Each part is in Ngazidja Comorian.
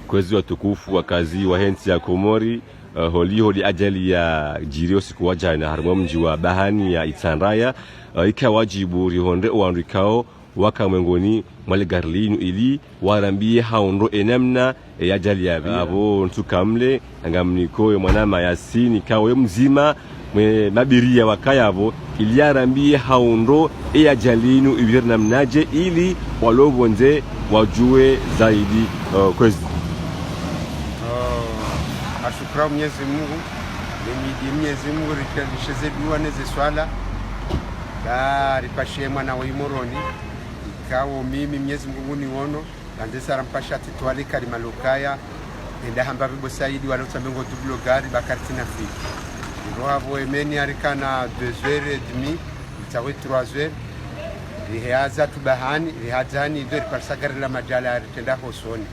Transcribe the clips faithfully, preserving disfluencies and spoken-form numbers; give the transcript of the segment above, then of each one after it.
Kwezi watukufu wakazi wahe ntsi ya Komori, eh, holiho li ajali yadjiri usiku wa djana harimwa mdji wa Bahani ya Itsandraya, eh, ika wadjibu rihundre owandru ikao waka mwengoni mwa le gari linu ili warambiye ha undro enamna, eh, ye ajali yapvira. Apvo ntsu kamwe, ngamniko ye mwanama Yasini ikao ye mdzima mwe mabiriya wakaya pvo, ili yarambiye ha undro ye ajali inu ipvira namnadje ili walo pvondze wadjuwe zaidi, eh, kwezi. Oh, ashukuru Mwenyezi Mungu, nimhimidi Mwenyezi Mungu, rike-, risheze dua neze swala, ba ripashe mwana wa Imoroni, ikao mimi Mwenyezi Mungu nguniono, nandze sara mpasha titwali kalima lokaya, enda hamba pvi bo Saidi wala utsambe ngo double gari ba karti na fiki. Ndo hapvo emeni yarikana deux heures et demie, itsawe trois heures, riheaza tu Bahani, rihadzani, ndo riparisa gari la madjala ritrenda Hosoni.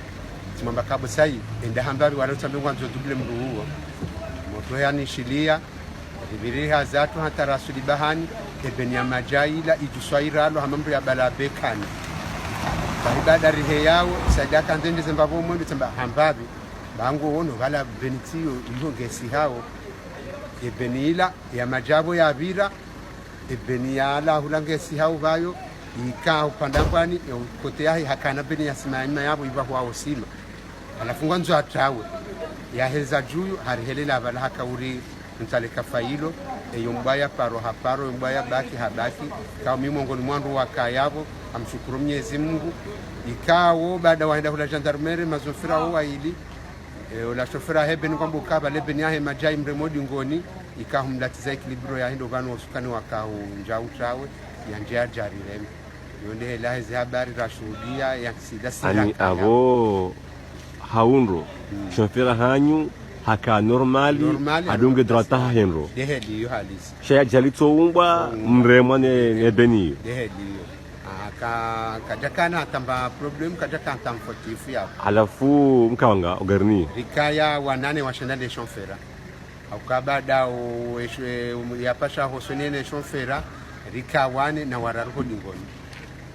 Tsimwamba ka bo Saidi, enda hamba pvi wala utsambe ngwandzo double mndru uwo. Moto yanishiliya, ripviri rihaza tu hata rasuli Bahani, ebeni ya madja ila idjuswa iralo hama mndru yabala bekani. Bahi baada riheyao, Saidi akandze ndeze mbapvo mwendo tsamba hamba pvi, ba ngo ono pvala beni tsiyo, iyo ngesi hawo. Ebeni ila, ya madja pvo yapvira, ebeni yala hula ngesi hawo pvayo, ika upande mbwani, e ukote yahe hakana beni ya sima ya nyuma yapvo iva hwao sima. Halafu ngwandzo atrawe. Yaheza dju, harihelela pvala haka uri mtsale kafa ilo, eyo mbwa ya paro ha paro, yo mbwa ya baki ha baki, ka mimi mwengoni mwa wandru wakaya pvo, amshukuru Mwenyezi Mungu. Ikao baada wahenda hula gendarmerie, mashofera wo waili, e, ula shofera hebeni kwamba ukaba lebeni yahe madja imremo dingoni, ika humlatiza équilibre yahendo pvanu usukani waka undja utrawe, yandje ya djari reme. Yo nde hela hezi habari rashuhudia ya kisida sira. Ani kaya. Apvo ha undro, mm, shofera hanyu haka normal, normal, adunge normal, droit ha hendo. Nde heli iyo halisi. Sha ye ajali tso umbwa, tso umbwa, mremwa ne, ne beni iyo. Nde heli iyo. Ah, ka, kadjakana tamba problème, kadjakana tamba fautif ya. Halafu mkawanga ogarini? Rikaya wanane washenda ne shofera. Hauka baada o, eshwe, um, yapasha Hosoni ne shofera, rika wane na wararu ho dingoni.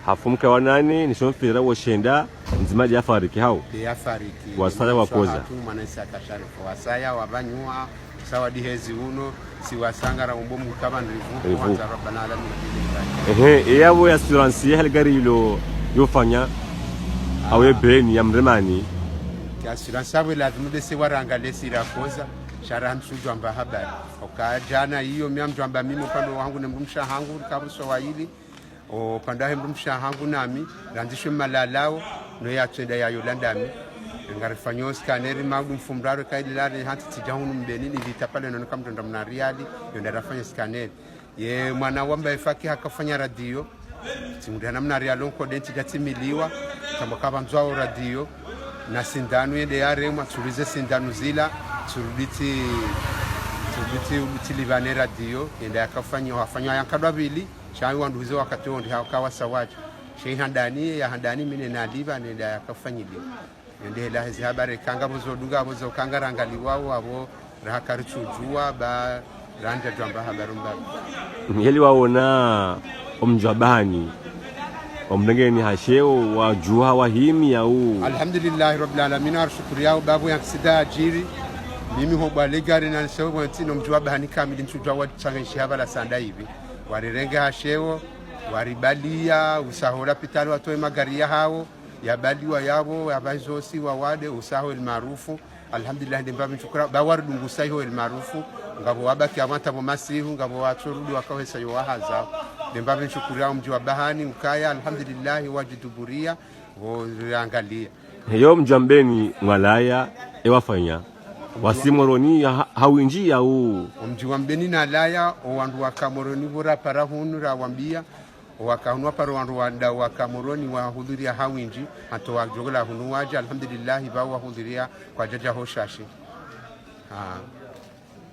Halafu mka wanane ne shofera woshenda, mdzima nde yafariki hao? Nde yafariki. Wasaya wakoza? Hatru mwana Isa Kasharifu. Wasaya wapvanyuha, sawa dihezi uno, si wasangara umbo mkaba ndrivu, rivu, kwanza Rabbana alamin. Ehe, eyapvo ya assurance ya hali gari ilo yofanya, ah, awe beni ya mremani. Ki assurance apvo lazimu dese waranga lesi rakoza, sha ra ntsudjwamba habari. Oka djana iyo mi amdjwamba mimi upande wahangu ne mdrumshe wahangu, rika pvo so waili. Upande wahe mdrumshe wahangu nami, randzishwe malalao, no yatsenda yayo landami. Ngarifanyo scanner, maudu mfumraro kaili lari, hantsi tsidja hunu mbeni, nilita pale nono ka mtronda mna riali, yo nda rafanya scanner. Ye mwana wamba efaki hakafanya radio, tsimudana mna riali onko denti dja tsimiliwa, tamba kapvandzwao radio, na sindanu yende yaremwa, tsulize sindanu zila, tsuruditsi, tsuruditsi, uruditsi livane radio, yende yakafanya, wafanya yankadwa pvili, sha wandru hizo wakati wondi hawaka wasawadja. She handani, ya handani mine naliva, nende yakafanyiliwa. Nende hela hezi habari kanga pvo zo dunga, pvo zo kanga rangaliwao, apvo raha karitsudjuwa, ba randja djwamba habari mbavu. Yeli waona omdji wa Bahani, omrengeni ha sheo, wadjuha wahimi yau? Alhamdulillahi Rabbil Alamin, arishukuriao babu ya kisida ajiri. Mimi ho bwa legari na niseo bwa ntsi no mdji wa Bahani kamili ntsudjuwa watsanganyishi hapvala sanda ipvi. Warirenge ha sheo, waribaliya, usaho lapitali watowe magari yahao, yabaliwa yapvo, yapvahizo si wawade, usaho El Maarufu. Alhamdulillah, nde mbapvi nshukura, ba waridungusa iho El Maarufu, ngapvo wabaki apvo hata pvo masihu, ngapvo watsorudi wakawesa yo wahaza. Nde mbapvi nshukura omdji wa Bahani, ukaya, alhamdulillah, wadjiduburia, wo riangalia. Heyo mdji wa Mbeni mwalaya, ewafanya wasi Moroni ya ha-, hawindji yau? Omdji wa Mbeni nalaya, owandru waka Moroni pvo rapara hunu rawambia, owaka hunu wapara wandru wanda waka Moroni wahudhuria hawindji, hata wadjogola hunu wadja, alhamdulillahi, pvao wahudhuria kwadjadja ho shashi. Ah.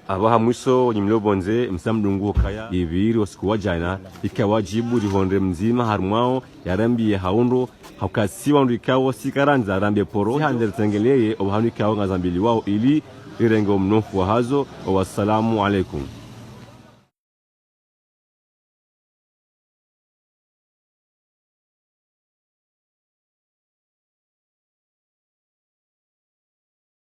Apvo ha mwiso, nyi mlio pvondze, msamdungu hukaya, ipviri usiku wa djana, ika wadjibu rihondre mdzima harimwao, yarambiye ha undro, hauka si wandru ikao si karandza rambe poro, handze ritsengeleye, opvahanu ikao ngazambiliwao ili rirenge omnofu wahazo, owassalamu alaikum.